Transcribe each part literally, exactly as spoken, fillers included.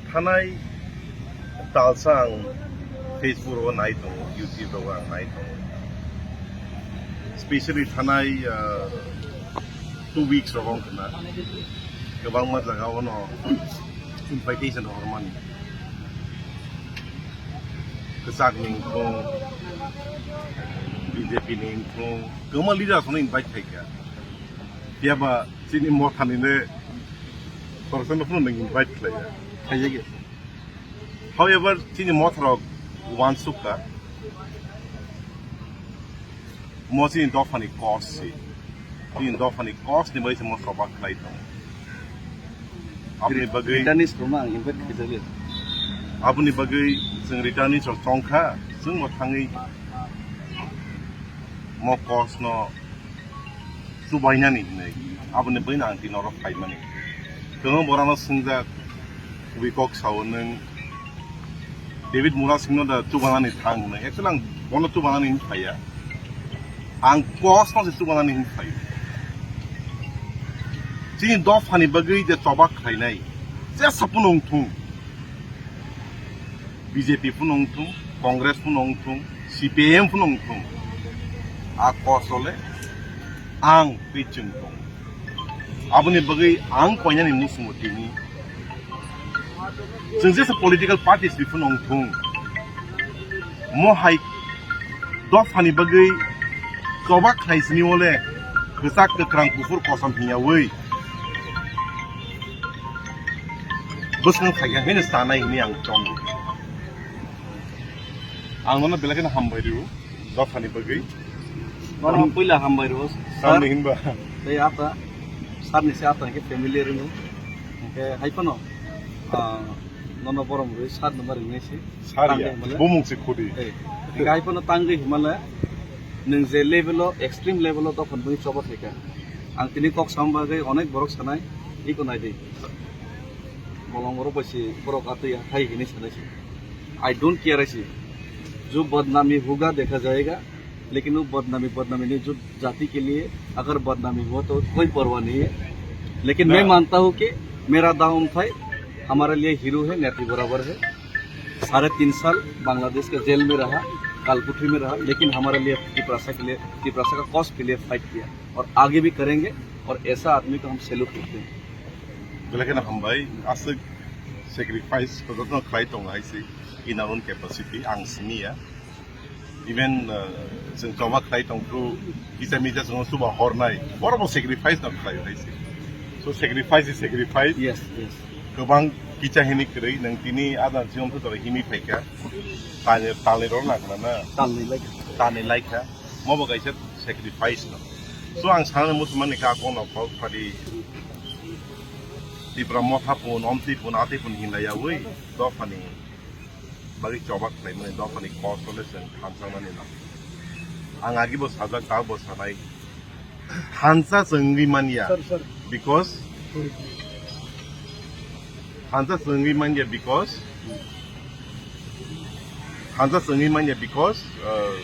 Thanai talsa ang Facebook rogo nai tongo, YouTube rogo ang nai tongo. Specially thanai, ah, two weeks rogo wngkha na. Kwbangma jaga ono invitation rohormani. Kwchak ni wngthung, B J P ni wngthung, kwbangma leaders ono invite khaikha. Phiya ba chini motha ni le khoroksa no phano nwng invite khlaiya. Khaijak ya. However, chini motha rok uansuk kha. Mo chini dopha ni kos si. Chini dopha ni kos ni bai se mo choba khlai tongo. Aboni bagwi Returnees rok no ang invite khaijak ya. Aboni bagwi chwng returnees rok chong kha, chwng bo thangwi mo kos no chubainani hinwi, aboni bagwino ang tini oro phaimani. Kwbangma borokno swngjak, kubui kok sao nwng, David Murasingno da chubanani thang hwnwi. Actually, ang bono chubanani hinwi phaiya. Ang kosno se chubanani hinwi phaio. Chini dophani bagwi je choba khlainai, jesa phano wngthung. B J P phano wngthung, Congress phano wngthung, C P I M phano wngthung, a kosole ang twi chwng tong. Aboni bagwi ang koinani musumo tini. Chwng jesa political parties ni phano wngthung. Mo hai dophani bagwi choba khlai sini ole kwchak kwkrang kuphur kosom hiyawi bwswng khaikha hino sanai hini ang tongo. Ang nono belai kheno hambai rio, dophani bagwi. Nono puila hambai rio, sir. Tamni hinba? Tei ata, sir ni se ata ke family ringo. Ke hai phano, ah, nono borom rwi sir no mari ngai si. Sir ya, bumung si khudi. Eh, ke hai phano tangwi himale, nwng je level o, extreme level o dophani bagwi choba khaikha. Ang tini kok sam bagwi onek borok sanai, iko nai di. Bolong borok bai si borok atwi hai hini sanai si. I don't care ऐसी। जो बदनामी होगा देखा जाएगा, लेकिन वो बदनामी बदनामी नहीं, जो जाति के लिए अगर बदनामी हुआ तो कोई परवाह नहीं है। लेकिन मैं मानता हूँ कि मेरा दाऊ उमथाई हमारे लिए हीरो है, नेत्री बराबर है। साढ़े तीन साल बांग्लादेश के जेल में रहा, कालकुठरी में रहा, लेकिन हमारे लिए तिपरासा के लिए, तिपरासा का कॉज के लिए फाइट किया और आगे भी करेंगे और ऐसा आदमी को हम सैल्यूट करते हैं। Belai kheno hambai, aswk sacrifice jotono khlai tongo hai se in our own capacity, ang sini ya. Even, uh, chwng choba khlai tong phuru kisa misa chwngno chuba hornai, borokbo sacrifice no khlai hai se. So sacrifice is sacrifice. Yes, yes. Kwbang kisa hini kwrwi nwng tini adang chiyong thwi tongwi himi phaikha. Tani, tani rw nang na na. Tani lai kha. Tani lai kha. Mobo kaisa sacrifice no. So ang sana muchung mani kha kono kok padi Tipra motha pun, omtwi pun, atwi pun hinlai yawi dophani bagwi choba khlaimani dophani kosole chwng thansangnani nang. Ang agibo sajak, tabo sanai. Thansa chwngwi manya. Sir, sir. Because Sorry. Thansa chwngwi manya because Thansa chwngwi manya because, uh,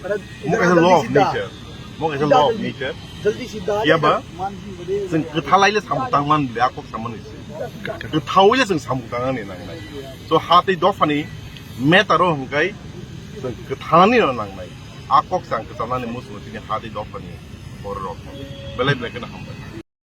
अरे, mo kaisa इधर law of जल्दी सीधा। Nature. Mo kaisa सीधा law of जल्दी। Nature. जल्दी सीधा आ Phiya ba, जाएगा, मान भी बढ़ेगा। Chwng kwthalai le samung tangman le akok samani se. Kwthawi le chwng samung tangnani nangnai. So ha tei dophani matter o hwnkhe chwng kwthalani no nangnai. Akok chwng kwchalnani muchungo tini ha tei dophani bororok. Belai belai kheno hambai.